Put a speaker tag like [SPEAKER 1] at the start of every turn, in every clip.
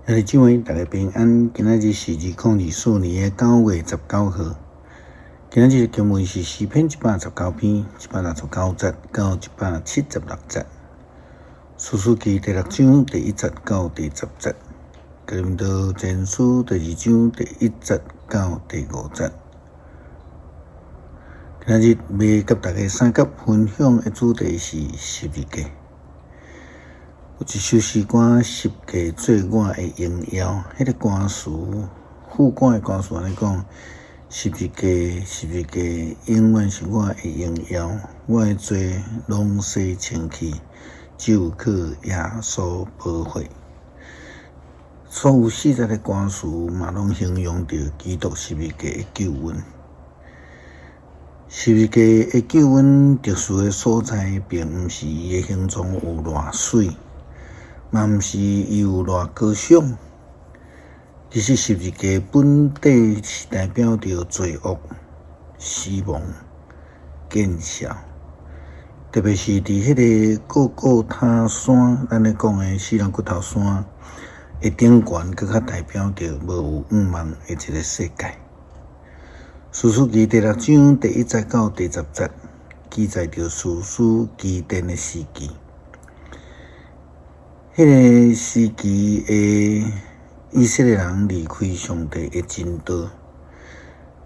[SPEAKER 1] 兄弟姊妹，大家平安。今仔日是2024年9月19號。今仔日的經文是詩篇119篇169節到176節，士師記第六章第一節到第十節，哥林多前書第二章第一節到第五節。今仔日欲佮大家相佮分享的主題是十字架。有一首詩歌，十架做我的榮耀。彼個歌詞，副歌的歌詞按呢講：十字架，十字架，永遠是我的榮耀。我的罪攏洗清去，只有靠耶穌寶血。所有四節的歌詞嘛，攏形容著基督十字架的救恩。十字架的救恩特殊的所在，並毋是伊的形狀有偌媠，嘛毋是伊有偌高尚。其實十字架本體是代表著罪惡、死亡、見笑，特別是佇彼個各各他山，咱咧講的死人骨頭山的頂懸，閣較代表著無有向望的一個世界。士師記第六章第一節到第十節，記載著士師基甸的時期。彼個時期的以色列人離開上帝的真道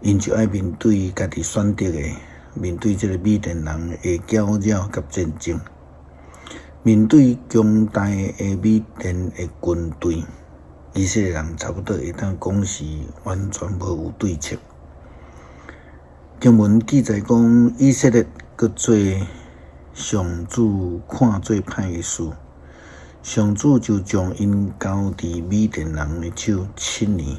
[SPEAKER 1] ，𪜶就愛面對家己選擇的，面對這個米甸人的攪擾佮戰爭，面對強大的米甸的軍隊，以色列人差不多會當講是完全無有對策。經文記載講，以色列閣做上主看做歹的事，上主就將𪜶交佇米甸人的手七年。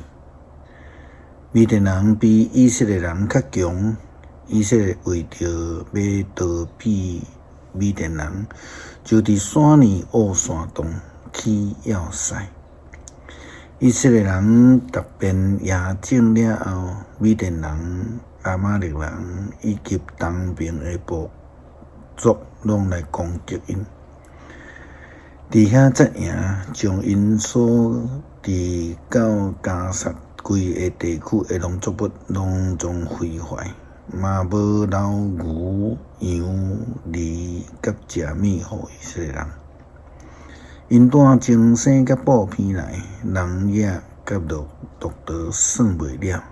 [SPEAKER 1] 米甸人比以色列人較強，以色列為著欲逃避米甸人，就佇山裡挖山洞起要塞。以色列人踏遍野境了後，米甸人、亞瑪力人以及東邊的部族攏來攻擊𪜶。佇遐紮營，將𪜶所佇到迦薩規个地區的農作物攏總毀壞，嘛無留牛、羊、驢佮食物予以色列人。𪜶帶精牲佮布匹來，人影佮駱駝算袂了。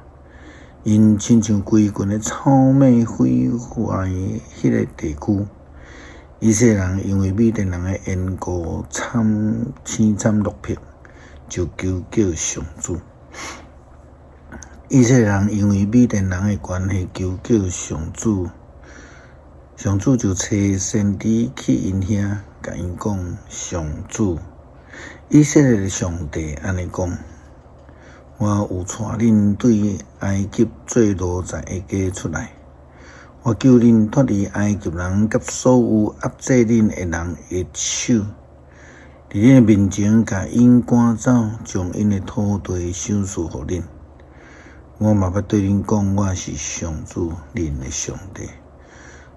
[SPEAKER 1] 𪜶親像規群的草馬毀壞彼个地區。以色列人因為米甸人的緣故，慘淒慘落魄，就求叫上主。以色列人因為米甸人的關係，求叫上主，上主就差先知去𪜶遐，共𪜶講：上主，以色列的上帝按呢講：我有帶恁對埃及做奴才的家出來。我救恁脫離埃及人佮所有壓制恁的人的手，佇恁的面前共𪜶趕走，將𪜶的土地賞賜予恁。我嘛捌對恁講，我是上主，恁的上帝。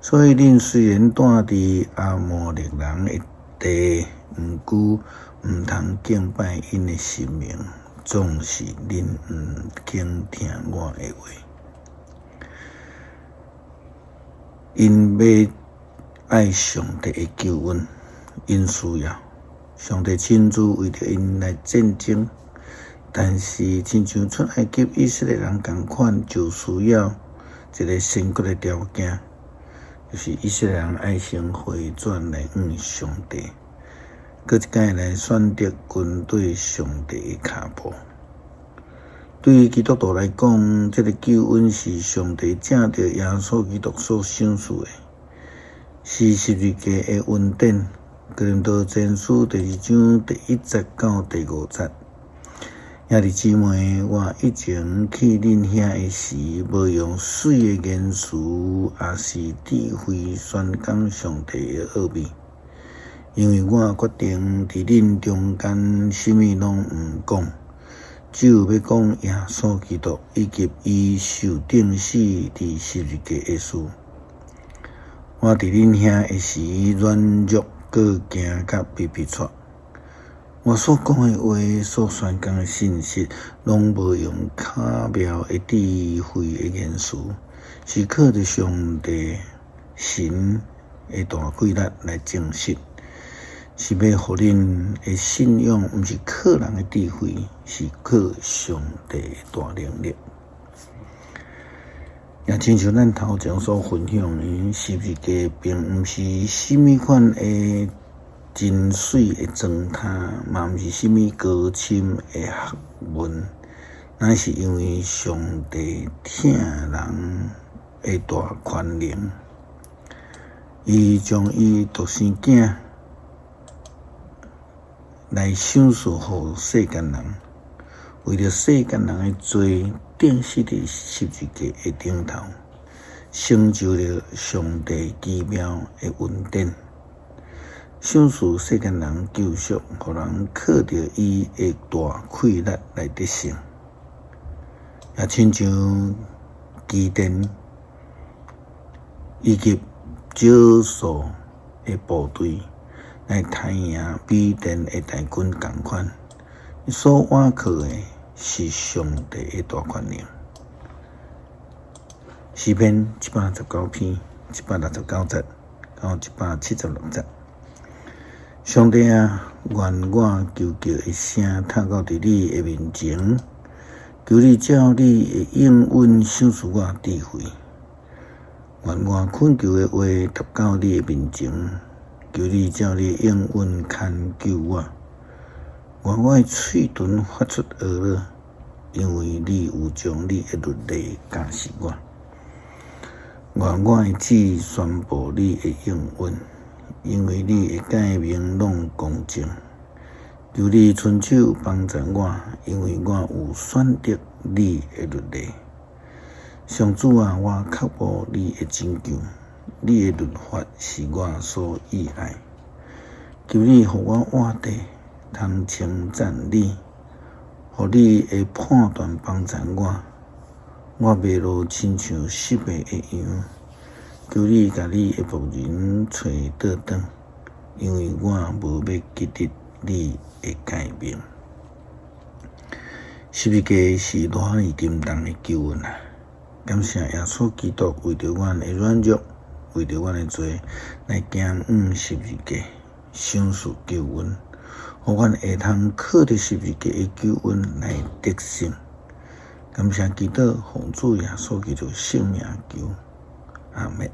[SPEAKER 1] 所以恁雖然住佇亞摩利人的地，毋過毋通敬拜𪜶的神明，總是恁毋肯聽我的話。𪜶欲愛上帝的救恩，𪜶需要上帝親自為著𪜶來戰爭。但是，親像出埃及以色列人仝款，就需要一个先決的條件，就是以色列人愛先回轉來向上帝，閣一擺來選擇跟隨上帝的跤步。對於基督徒來講，這个救恩是上帝藉著耶穌基督所賞賜的，是十字架的恩典。哥林多前書第二章第一節到第五節。兄弟姊妹，我以前去恁遐的時，無用媠的言辭，抑是智慧宣講上帝的奧秘，因為我決定佇恁中間，啥物攏毋講，只有欲講耶穌基督以及伊受釘死佇十字架的事。我佇恁遐的時，軟弱閣驚甲皮皮掣。我所講的話，所宣講的信息，攏無用巧妙的智慧的言辭，是靠著上帝神的大氣力來證實，是欲予恁的信仰，毋是靠人的智慧，是靠上帝的大能力。也親像咱頭前所分享的，十字架並毋是啥物款的真媠的妝奅，嘛毋是啥物高深的學問，乃是因為上帝疼人的大權能，伊將伊獨生囝來賞賜予世間人，為著世間人的罪，釘死佇十字架的頂頭，成就了上帝奇妙的恩典。賞賜世間人救贖，予人靠著伊的大氣力來得勝。也親像基甸以及少數的部隊來刣贏米甸的大軍仝款，所倚靠的是上帝的大權能。詩篇119篇169節到176節。上帝啊，願我求告的聲透到佇你的面前，求你照你的應允賞賜我智慧。願我懇求的話達到你的面前，求你照你的應允牽救我。願我的喙唇發出呵咾，因為你有將你的律例教示我。願我的舌宣布你的應允，因為你的誡命攏公正。求你伸手幫助我，因為我有選擇你的律例。上主啊，我渴慕你的拯救，你的律法是我所喜愛。求你予我活著，通稱讚你，予你的判斷幫助我。我迷路親像失迷的羊，求你共你的僕人揣倒轉，因為我無欲記得你的誡命。十字架是偌爾沉重的救恩啊！感謝耶穌基督為著阮的軟弱，為著阮的罪來行往十字架，賞賜救恩，予阮會通靠著十字架的救恩來得勝。感謝基督，奉主耶穌基督聖名求，阿們。